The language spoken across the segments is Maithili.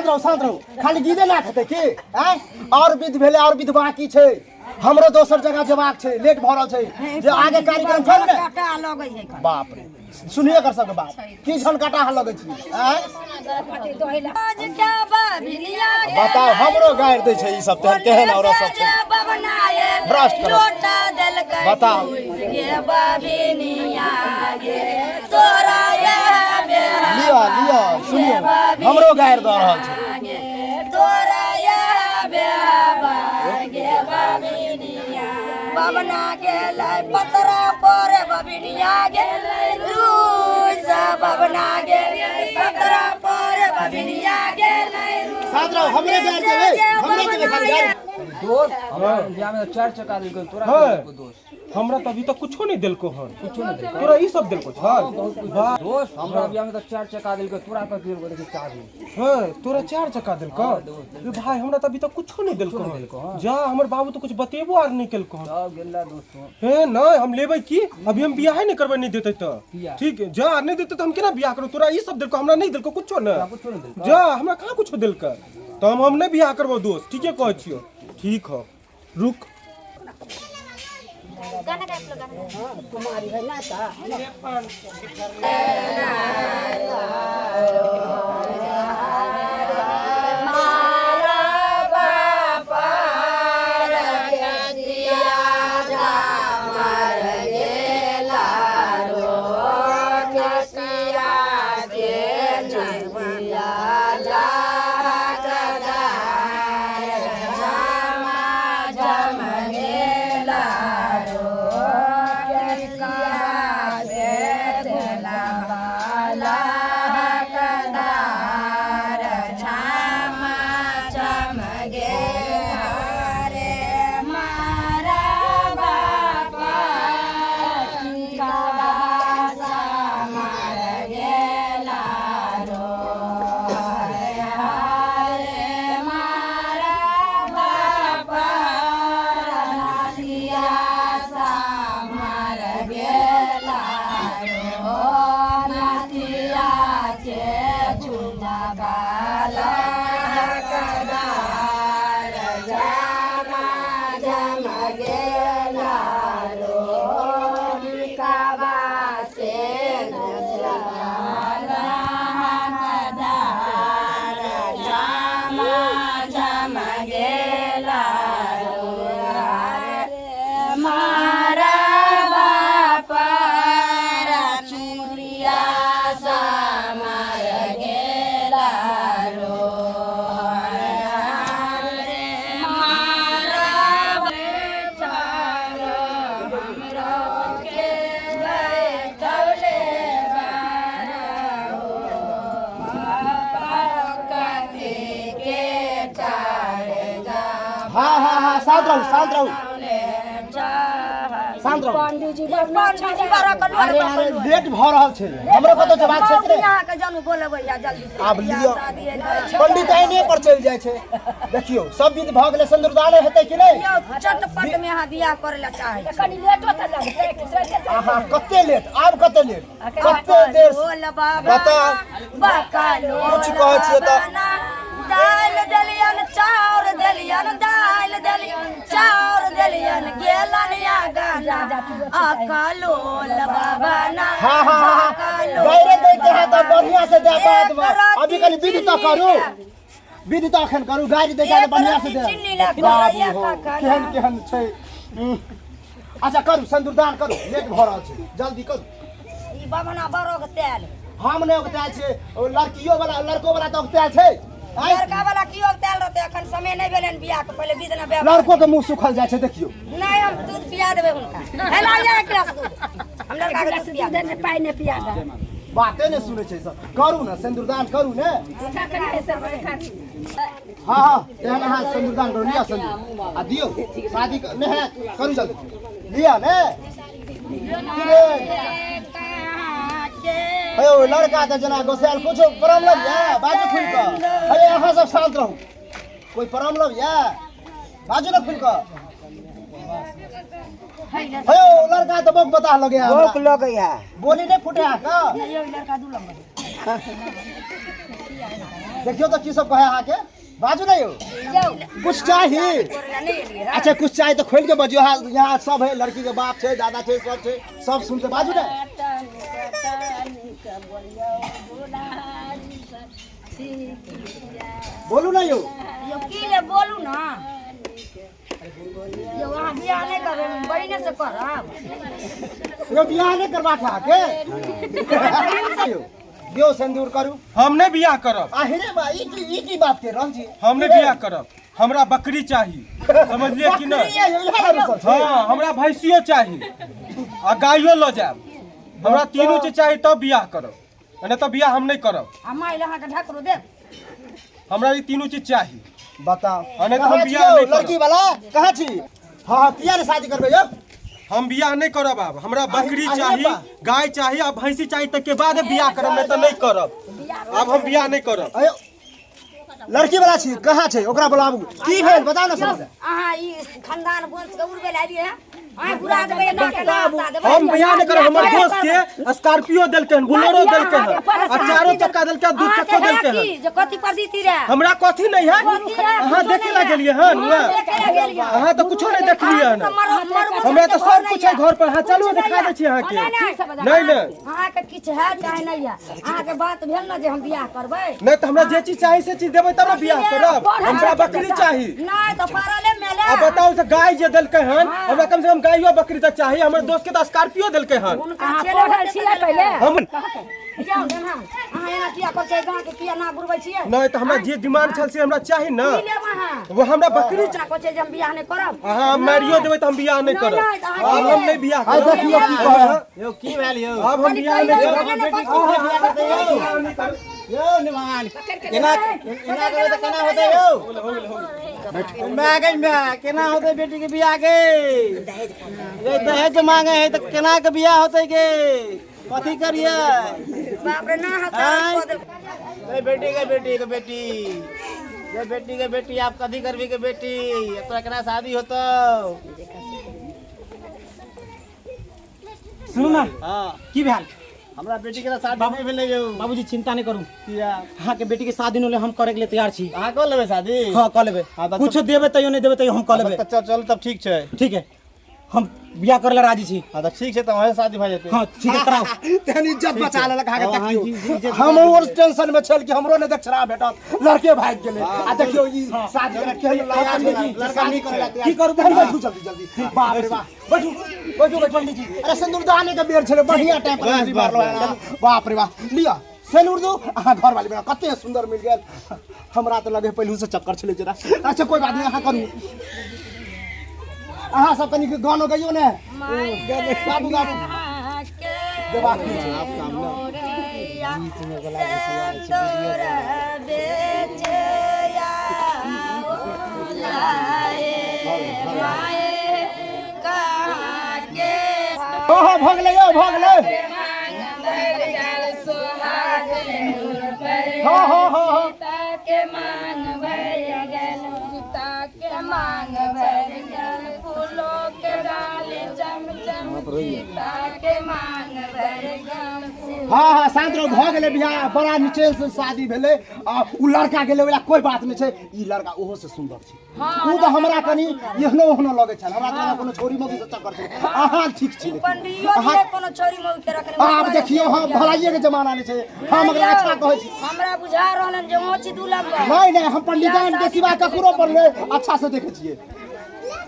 शांत रहू, शांत रहू। खाली गीते नाच हेतै की आँय? और विध भेलै, और विध बाकी छै। हमरो दोसर जगह जेबाक छै, लेट भऽ रहल छै जे आगे कार्यक्रम छै ने। काटा लगै है। बाप रे, सुनिए कर सबके बात की झन काटा लगै छी आँय? बताउ, हमरो गारि दै छै ई सब। तेहन तेहन औरत सब छै, भ्रष्ट करत। बताउ। लिअ लिअ, सुनियौ, हमरो गारि दऽ रहल छै। बबना गेलै पतरा पर, बबिनिया गेलै रूस। बबना गेलै पतरा पर, बबिनिया गेलै। साथ रहो, हमरे गारि देबै, हमरे देबै खाली गारि। दोस्त, हमरा बियाह में चार चक्का देलकै, तोरा हाँ। देलको दोस्त? हमरा तऽ अभी तक कुछो नहीं देलको हन। कुछो नहीं देलको? तोरा ई सब देलको छल? वाह। दोस्त, हमरा बियाह में तो चार चक्का देलकै, तोरा कथी देलको? देखी चाबी। हाँ, तोरा चार चक्का देलको? हाँ, दोस्त। रे भाई, हमरा तऽ अभी तक कुछो नहीं देलको कुछो नहीं हन। देलको हन। जा, हमर बाबू तऽ कुछ बतेबो आर नहीं केलको हन। तब गेला दोस्त। हे नहीं, हम लेबै की? अभी हम बियाहे नहीं करबै, नहीं देतै तऽ। किया? ठीक, जा, नहीं देतै तऽ हम केना बियाह करबै? तोरा ई सब देलको, हमरा नहीं देलको कुछो ने। तोरा कुछो नहीं देलको? जा, हमरा कहाँ कुछो देलकै? तऽ हम नहीं बियाह करबो दोस्त, ठीके कहै छियौ। ठीक हौ, रुक। कुमारी है ना तऽ हाँ हाँ हाँ, शांत रहू, शांत रहू, शांत रहू। पंडीजी, पंडीजी बड़ा। अरे अरे, लेट भऽ रहल छै, हमरो कतौ जेबाक छै कि नहि? अहाँके जानू बोलेबै या जल्दी से। आब बियाह लिअ। शादी है तऽ पंडित एने पर चलि जाइ छै। देखियौ, सब विध भऽ गेलै, सिन्दूरदानो हेतै कि नहि? यौ, चटपट में अहाँ बियाह करे ला चाहै छी। कनि लेटो तऽ लगतै कि तुरन्ते चलि अहाँ कते लेट? आब कते लेट, कते देर? बोल बाबा। बताउ। बकलो। कुछ कहै छियै तऽ- दालि देलियन, चाउर देलियन, दालि देलियन, चाउर देलियन, गेलन या गाना अकलोल बाबा ना। हाँ हाँ हाँ, गैरे दै के है तऽ बढ़िया से दे। बाद में अभी कनि विध तऽ करू, विध तऽ अखन करू। गारि दै के है तऽ बढ़िया से दे। चिन्नी ला बाबू गोरैया हो, काका ना। केहन केहन छै। अच्छा करू, सिन्दूरदान करू, लेट भऽ रहल छै, जल्दी करू। ई बाबना बड़ोक तेल। हम नहि उगतायल छियै, ओ लड़कियो वाला लड़को वाला तऽ उगतायल छै आँय? लड़का वाला की तेल रहतै? अखन समय नहि भेलै बियाह के, पहिले विध ना व्यवहार। लड़को के मुंह सुखल जाइ छै, देखियौ। नहि, हम दूध पिया देबै हुनका। हे ला एक गिलास दूध, हम लड़का के दूध पिया दूध नहि, पाइ नहि पिया दे। बाते नहि सुनै छै सब। करू ने, सिन्दूरदान करू ने। हुनका कनि से हाँ हाँ, तेहन अहाँ सिन्दूरदान करू। लिअ सिन्दूर आ दियौ। शादी नहि हैत, करू जल्दी, लिअ ने। की रे? हे यौ, लड़का तऽ जेना गोसायल। कुछो प्रॉब्लम यऽ? बाजू खुलि कऽ। हे, अहाँ सब शान्त रहू। कोइ प्रॉब्लम यऽ? बाजू ने खुलि कऽ। हे यौ, लड़का तऽ बक बताह लगैया हमरा। बौक लगैया। बोली नहि फूटे अहाँके। यौ, लड़का दू नंबर। देखियौ तऽ की सब कहै अहाँके। बाजू ने यौ, कुछ चाही? अच्छा कुछ चाही तऽ खोलि के बजियौ। अहाँ यहाँ सब है, लड़की के बाप छै, दादा छै, सब छै, सब सुनते। बाजू ने। बोलू ने यौ। यौ की ले बोलू ना यौ, अहाँ बियाह नहि करबै, बहिने से करब। यौ बियाह नहि करबाक है अहाँके? यौ यौ सिन्दूर करू। हम नहि बियाह करब। आहे बा, ई की, ई की बात के रहल छी? हम नहि बियाह करब, हमरा बकरी चाही, समझलियै कि नहि? बकरी यौ, इएह रुसल छै। हाँ, हमरा भैंसियो चाही आ गायो लऽ जायब। हमरा तीनू चीज चाही तब बियाह करब, नहि तऽ बियाह हम नहि करब। आ मारि अहाँके ढकरो देब। हमरा ई तीनू चीज चाही। बताओ। आ नहि तऽ हम कहाँ बियाह छियौ नहि करब। लड़की वाला कहाँ छी? हाँ हाँ, किया ने शादी करबै यौ? हम बियाह नहि करब आब। हमरा बकरी आहे चाही, बा। गाय चाही आ भैंसी चाही, तकर बाद बियाह करब, नहि तऽ नहि करब। आब हम बियाह नहि करब। अयो लड़की वाला छी, कहाँ छै? ओकरा बोलाबू। की भेल बताउ ने समस्या। अहाँ ई खानदान वंश के उड़बै लए एलियै हँ? अहाँ बुरा देबै ना के नाश्ता देबै। हम बियाह नहि करब। हमर दोस्त के स्कॉर्पियो देलकै हन, बोलेरो देलकै हन आ चारो चक्का देलकै, दू चक्को देलकै हन। जे कथी पर दीती रे? हमरा कथी नहीं है। कथी है? अहाँ कुछो देखे नहीं ला है। गेलियै हन? हाँ, देखे ला गेलियै। अहाँ तऽ कुछो नहि देखलियै हन। अहाँ तऽ मरो- हमरा तऽ सब कुछ है घर पर। अहाँ चलू, कुछ देखा नहीं दै छी अहाँके। नहीं, नहीं। नहीं, नहीं। अहाँके किछु है चाहे नहीं है, अहाँके बात भेल ने जे हम बियाह करबै। नहि तऽ हमरा जे चीज चाही से चीज देबै तब ने बियाह करब। हमरा बकरी चाही। नहि तऽ पड़ले मेले। आ बताउ से गाय जे देलकै हन, हमरा कम से कम गायो बकरी तऽ चाही। हमर दोस्त के तऽ स्कॉर्पियो देलकै हन। हुनका अहाँ छेले पढ़ल छियै पहिले? हम जाउ ने अहाँ, अहाँ एना किया करै छियै? गाँव के किया ना बुड़बै छियै? नहि तऽ हमरा जे डिमांड छल से हमरा चाही ने। की लेब अहाँ? वो हमरा बकरी चाही। कहै छै जे हम बियाह नहि करब। अहाँ मारियो देबै तऽ हम बियाह नहि करब। नहि, तऽ अहाँ आब हम नहि बियाह आइ करब। देखियौ की कहै है। यौ की भेल यौ? आब हम बियाह नहि करब। यौ निमान, केना केना करबै तऽ केना होतै यौ? माय गई माय, केना होतै बेटी के बियाह के? ये दहेज मांगे है तऽ केना के बियाह होतै के? कथी करिए? बाप रे, ना हता आँय? रे बेटी के बेटी के बेटी, रे बेटी के बेटी, आप कथी करबी के बेटी? तोरा केना शादी होतौ? सुनू ना। हाँ। की भेल? हमरा बेटी के तऽ शादी नहि भेलै यौ। बाबूजी चिंता नहीं करू। किया? अहाँ के बेटी के शादी होले, हम करे के लिए तैयार छी। अहाँ कऽ लेबै शादी? हाँ कऽ लेबै। हाँ, तऽ कुछो देबै तैयो, नहीं देबै तैयो हम कऽ लेबै। तऽ चल चल, तब ठीक छै। ठीक है, हम बियाह करे ला राजी छी। हाँ तऽ ठीक छै, तऽ वहाँ शादी भऽ जेतै। हाँ ठीक है, कराओ। तेहन इज्जत बचा लेलक अहाँके। हाँ, देखियौ इज्जत हम और टेंशन में छल कि हमरो नहि दक्षिणा भेटत, लड़के भागि गेलै। आ देखियौ ई शादी करे केहन लाज छै, लड़का शादी नीक करे ला छै। तैयार। की करू? तहन बैठू जल्दी जल्दी। बाप रे बाप, बैठू बैठू बैठू पंडित जी। अरे सिंदूरदाने के बेर छलै, बढ़िया टाइम पर एंट्री मारलो है। बाप रे बाप, लिअ सिन्दूर दू। अहाँ घर वाली बना कते सुंदर मिल गेल। हमरा तऽ लगे पहिलू से चक्कर छलै जरा। अच्छा कोई बात नहीं, अहाँ करू। अहाँ सब कनि गानो गइयो ने। गाबू गाबू, देबाक नहि छै। हो हो, भऽ गेलै यौ, भऽ गेलै। हो हो हो हो। के मांग भर गेल, सीता के मांग भर गेल, फूलों के डाली चम चम, सीता के मांग भर गेल। हाँ हाँ, शांत रहो। भऽ गेलै बियाह, बड़ा निचेन से शादी भेलै। आ उ लड़का गेलै, ओकरा कोई बात नहि छै। ई लड़का ओहो से सुन्दर छै। उ तऽ हमरा कनि एहनो ओहनो लगै छल, हमरा तऽ कोनो छोरी मौगी से चक्कर छै। अहाँ ठीक छी लेकिन। पंडियो अहाँ जी कोनो छोरी मौगी के रखने। आब देखियौ, हम भलाइए के जमाना नहि छै, हम एकरा अच्छा कहै छी। हमरा बुझा रहलन जे ओची दू लम्बा। नहीं नहीं, हम पंडिताइन के सिवा ककरो पर नहि अच्छा से देखै छियै।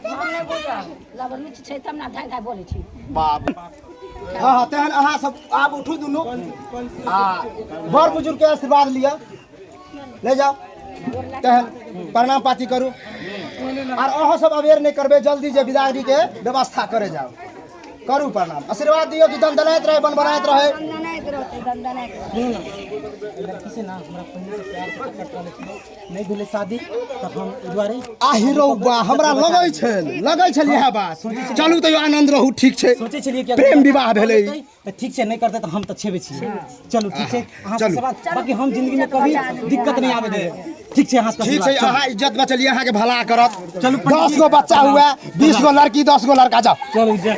हम नहि बुझा लबर मिर्च छै तब ना धाय धाय बोलै छी। बाप, हाँ हाँ, तहन अहाँ सब आब उठू दुनू आ बड़ बुजुर्ग के आशीर्वाद लिअ, ले जाओ। तहन प्रणाम पाती करू आर अहाँ सब अबेर नहि करबै, जल्दी जे विदागरी के व्यवस्था करे जाओ। करू प्रणाम, आशीर्वाद दियौ कि दनदनाइत रहे, बनबनाइत रहे। दनदनाइत रहतै, दनदनाइत रहतै। सुनू ना, लड़की से ना हमरा पहिले से प्यार के चक्कर चलै छलै, नहीं भेलै शादी तऽ हम एहि दुआरे। आहि रौ बा, हमरा लगै छल, लगै छल इएह बात। चलू तैयो आनंद रहू, ठीक छै। सोचै छलियै कि प्रेम विवाह भेलै तऽ ठीक छै, नहि करतै तऽ हम तऽ छेबे छियै। चलू ठीक छै, अहाँ चलू। सबसे बात, बाकी हम जिंदगी में कभी दिक्कत नहीं आवे देबै। ठीक छै, अहाँ सबके ठीक छै। आशीर्वाद। अहाँ इज्जत बचलियै, अहाँके भला करत। चलू। 10 गो बच्चा हुए, 20 गो लड़की, 10 गो लड़का, जाओ। चलू जय।